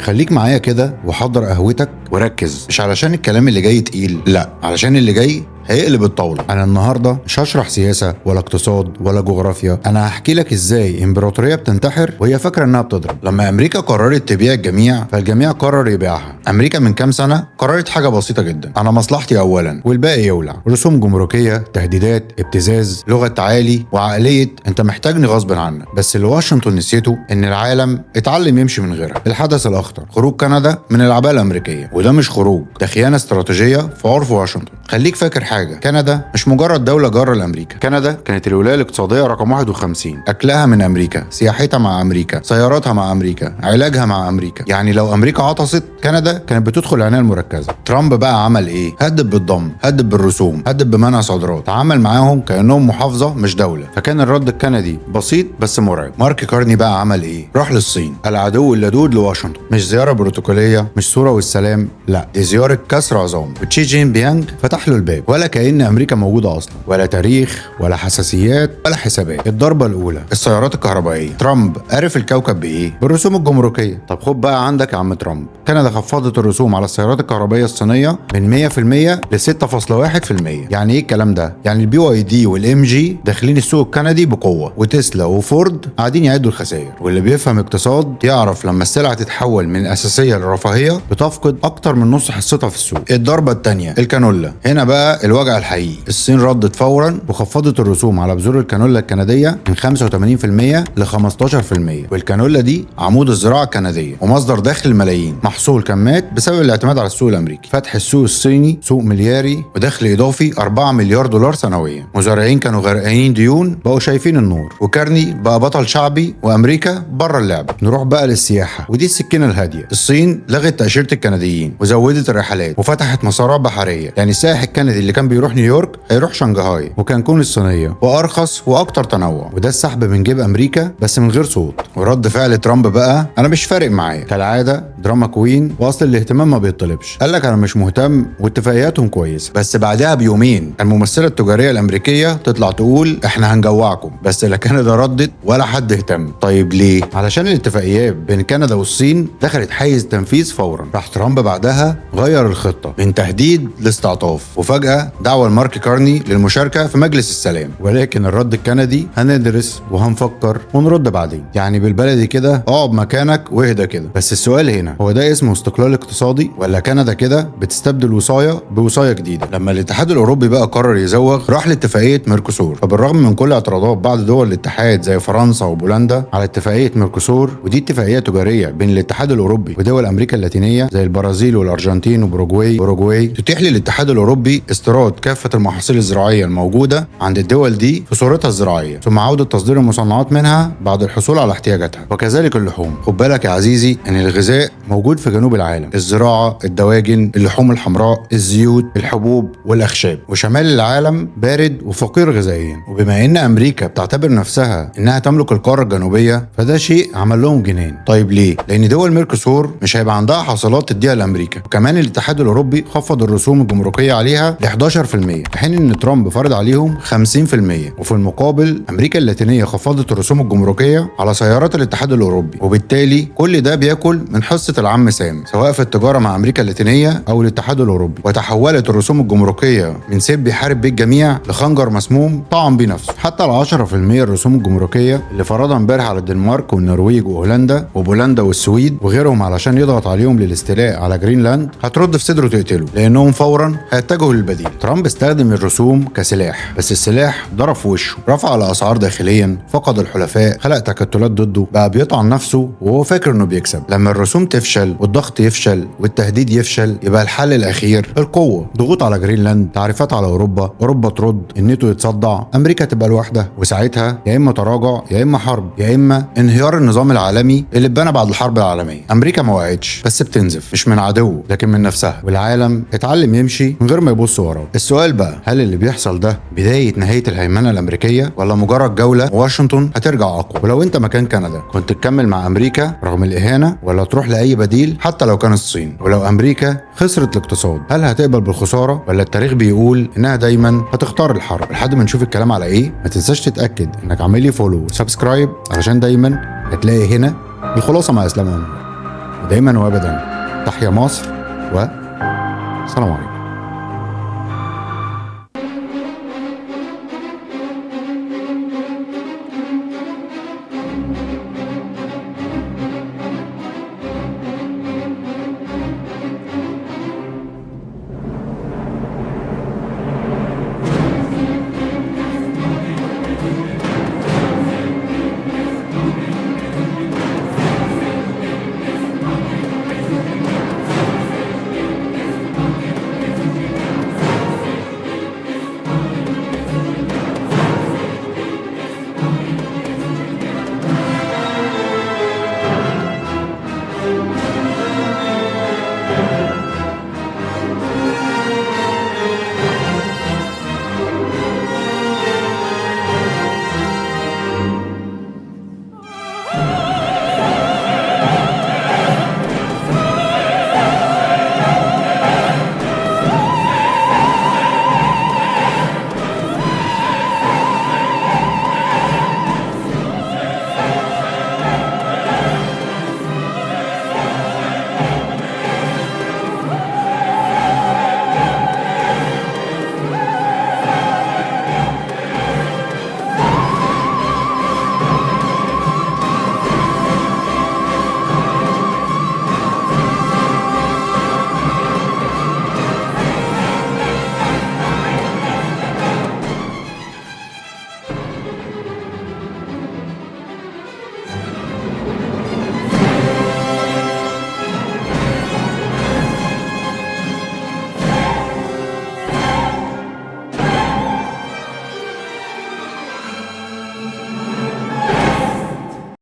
خليك معايا كده وحضر قهوتك وركز، مش علشان الكلام اللي جاي تقيل، لا، علشان اللي جاي هيقلب الطاولة. انا النهاردة مش هشرح سياسة ولا اقتصاد ولا جغرافيا، انا هحكي لك ازاي امبراطورية بتنتحر وهي فاكرة انها بتضرب. لما امريكا قررت تبيع الجميع، فالجميع قرر يبيعها. امريكا من كام سنة قررت حاجة بسيطة جدا، انا مصلحتي اولا والباقي يولع. رسوم جمركية، تهديدات، ابتزاز، لغة تعالي، وعقلية انت محتاجني غصب عنك. بس اللي واشنطن نسيته ان العالم اتعلم يمشي من غيرها. الحدث الاخطر خروج كندا من العباءة الامريكية، وده مش خروج، ده خيانة استراتيجية في عرف واشنطن. خليك فاكر حاجة، كندا مش مجرد دولة جارة لأمريكا. كندا كانت الولاية الاقتصادية رقم 51، أكلها من أمريكا، سياحتها مع أمريكا، سياراتها مع أمريكا، علاجها مع أمريكا. يعني لو أمريكا عطست، كندا كانت بتدخل العناية المركزة. ترامب بقى عمل إيه؟ هدد بالضم، هدد بالرسوم، هدد بمنع صادرات، تعامل معاهم كأنهم محافظة مش دولة. فكان الرد الكندي بسيط بس مرعب. مارك كارني بقى عمل إيه؟ راح للصين، العدو اللدود لواشنطن. مش زيارة بروتوكولية، مش صورة والسلام، لا، دي زيارة كسر عظام. وتشي جين بيانج فتح له الباب، ولا كأن أمريكا موجودة أصلا، ولا تاريخ ولا حساسيات ولا حسابات. الضربة الأولى السيارات الكهربائية. ترامب عرف الكوكب بإيه؟ بالرسوم الجمركية. طب خد بقى عندك يا عم ترامب، كندا خفضت الرسوم على السيارات الكهربائية الصينية من 100% ل 6.1%. يعني إيه الكلام ده؟ يعني ال BYD وال MG داخلين السوق الكندي بقوة، وتسلا وفورد قاعدين يعدوا الخسائر. واللي بيفهم اقتصاد يعرف لما السلعة تتحول من أساسية للرفاهية بتفقد أكتر من نص حصتها في السوق. الضربة الثانية الكانولا. هنا بقى الوجع الحقيقي. الصين ردت فورا وخفضت الرسوم على بذور الكانولا الكندية من 85% ل 15%، والكانولا دي عمود الزراعة الكندية ومصدر دخل الملايين. محصول كان مات بسبب الاعتماد على السوق الامريكي. فتح السوق الصيني سوق ملياري ودخل اضافي 4 مليار دولار سنويا. مزارعين كانوا غرقانين ديون بقوا شايفين النور، وكارني بقى بطل شعبي وامريكا بره اللعبة. نروح بقى للسياحة، ودي السكينة الهادية. الصين لغت تأشيرة الكنديين وزودت الرحلات وفتحت مسارات بحرية. يعني السائح الكندي اللي كان بيروح نيويورك هيروح شنغهاي وكانكون الصينية، وارخص واكتر تنوع. وده السحب من جيب امريكا بس من غير صوت. ورد فعل ترامب بقى انا مش فارق معايا، كالعادة drama queen، واصل الاهتمام ما بيطلبش. قال لك انا مش مهتم واتفاقياتهم كويسة. بس بعدها بيومين الممثلة التجارية الامريكية تطلع تقول احنا هنجوعكم، بس لا كندا ردت ولا حد اهتم. طيب ليه؟ علشان الاتفاقيات بين كندا والصين دخلت حيز تنفيذ فورا. راح ترامب بعدها غير الخطة من تهديد لاستعطاف، وفجاة دعوه لمارك كارني للمشاركة في مجلس السلام. ولكن الرد الكندي هندرس وهنفكر ونرد بعدين. يعني بالبلدي كده اقعد مكانك واهدى كده. بس السؤال هنا، هو ده اسمه استقلال اقتصادي ولا كندا كده بتستبدل وصايه بوصايه جديدة؟ لما الاتحاد الاوروبي بقى قرر يزوغ راح لاتفاقيه ميركوسور. فبالرغم من كل اعتراضات بعض دول الاتحاد زي فرنسا وبولندا على اتفاقية ميركوسور، ودي اتفاقية تجارية بين الاتحاد الاوروبي ودول امريكا اللاتينية زي البرازيل والارجنتين وبروجواي، تتيح للاتحاد الاوروبي استيراد كافة المحاصيل الزراعية الموجودة عند الدول دي في صورتها الزراعية، ثم عوده تصدير المصنعات منها بعد الحصول على احتياجاتها، وكذلك اللحوم. خد بالك يا عزيزي ان الغذاء موجود في جنوب العالم، الزراعة، الدواجن، اللحوم الحمراء، الزيوت، الحبوب والاخشاب، وشمال العالم بارد وفقير غذائيا. وبما ان امريكا بتعتبر نفسها انها تملك القارة الجنوبية، فده شيء عمل لهم جنان. طيب ليه؟ لان دول ميركوسور مش هيبقى عندها حاصلات تديها لامريكا. وكمان الاتحاد الاوروبي خفض الرسوم الجمركيه عليها ل 11%، في حين ان ترامب فرض عليهم 50%. وفي المقابل امريكا اللاتينية خفضت الرسوم الجمركيه على سيارات الاتحاد الاوروبي، وبالتالي كل ده بياكل من حصة العم سام، سواء في التجارة مع امريكا اللاتينية او الاتحاد الاوروبي. وتحولت الرسوم الجمركيه من سيف بيحارب بيه الجميع لخنجر مسموم طعن بيه نفسه. حتى ال 10% الرسوم الجمركيه اللي فرضها امبارح على الدنمارك والنرويج وهولندا وبولندا والسويد وغيرهم علشان يضغط عليهم للاستيلاء على جرينلاند، هترد في صدره تقتله، لانهم فورا هيتجهوا للبديل. ترامب استخدم الرسوم كسلاح، بس السلاح ضرب في وشه، رفع الاسعار داخليا، فقد الحلفاء، خلق تكتلات ضده، بقى بيطعن نفسه وهو فاكر انه بيكسب. لما الرسوم تفشل والضغط يفشل والتهديد يفشل، يبقى الحل الاخير القوة. ضغوط على جرينلاند، تعريفات على اوروبا، اوروبا ترد، الناتو يتصدع، امريكا تبقى لوحدها، وساعتها يا اما تراجع يا اما حرب يا اما انهيار النظام العالمي اللي اتبنى بعد الحرب العالمية. امريكا ما وقعتش، بس بتنزف، مش من عدو لكن من نفسها. والعالم اتعلم يمشي من غير ما يبص وراه. السؤال بقى، هل اللي بيحصل ده بداية نهاية الهيمنة الامريكية ولا مجرد جولة واشنطن هترجع اقوى؟ ولو انت مكان كندا كنت تكمل مع امريكا رغم الاهانة ولا تروح لاي بديل حتى لو كان الصين؟ ولو امريكا خسرت الاقتصاد هل هتقبل بالخساره ولا التاريخ بيقول انها دايما هتختار الحرب؟ لحد ما نشوف الكلام على ايه، ما تنساش تتاكد انك عامل لي follow و subscribe علشان دايما هتلاقي هنا الخلاصة مع اسلام انور. ودايما وابدا تحيا مصر، و سلام عليكم.